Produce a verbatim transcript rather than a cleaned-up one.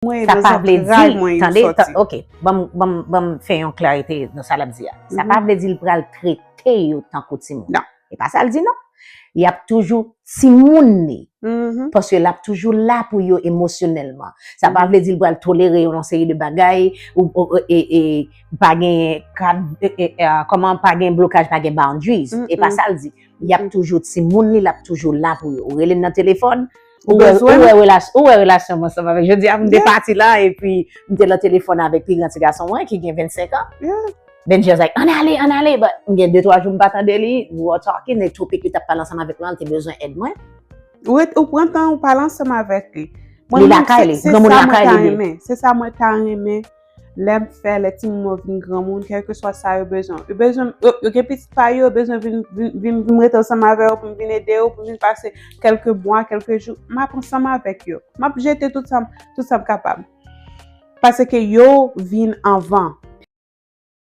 Mwen, Sa nan pa vle zantray di, mwen, yo tande, sòti. Ok, ban m- ban m- ban m fè yon klarite nan sa l ap di a. Sa Mhm. pa vle di l pral trete yo tankou timoun. Non. E pa sa l di non. Y ap toujou timoun li. Mhm. Paske l ap toujou la pou yo emosyonèlman. Sa pa Mhm. vle di l pral tolere yon seri de bagay ou, ou- e, e pa gen kad, e, e, e, kòman pa gen blokaj, pa gen boundaries. E pa Mm-mm. Sa l di. Y ap Mm-mm. Toujou timoun li, l ap toujou la pou yo. Ou rele l nan telefòn, Ou ou wè bezwen ou l? Wè relas- ou wè relasyon m ansanm avèk. Jodi a, m te Yeah. Pati la, epi m te nan telefòn avèk pi gran ti gason mwen ki gen vennsenk an. Yeah. Benji was like, ann ale, ann ale. But m gen de twa jou m pa tande li, we were talking, e topik li t ap pale ansanm avèk mwen, li te bezwen èd mwen. Ou ret- ou pran tan ou pale ansanm avèk li. Li lakay li, granmoun lakay li. Renmen. Se sa mwen ta renmen. Lè m fè, lè timoun mwen vin granmoun, kèlkeswa sa yo bezwen. Yo bezwen, yo, yo gen pitit pa yo, yo bezwen vin, vin, vin, vin rete ansanm avè yo, pou m vin ede yo, pou m vin pase kèlke mwa, kèlke jou. M ap ansanm avèk yo. M ap jete tout sa, m- tout sa m kapab. Paske yo vin anvan.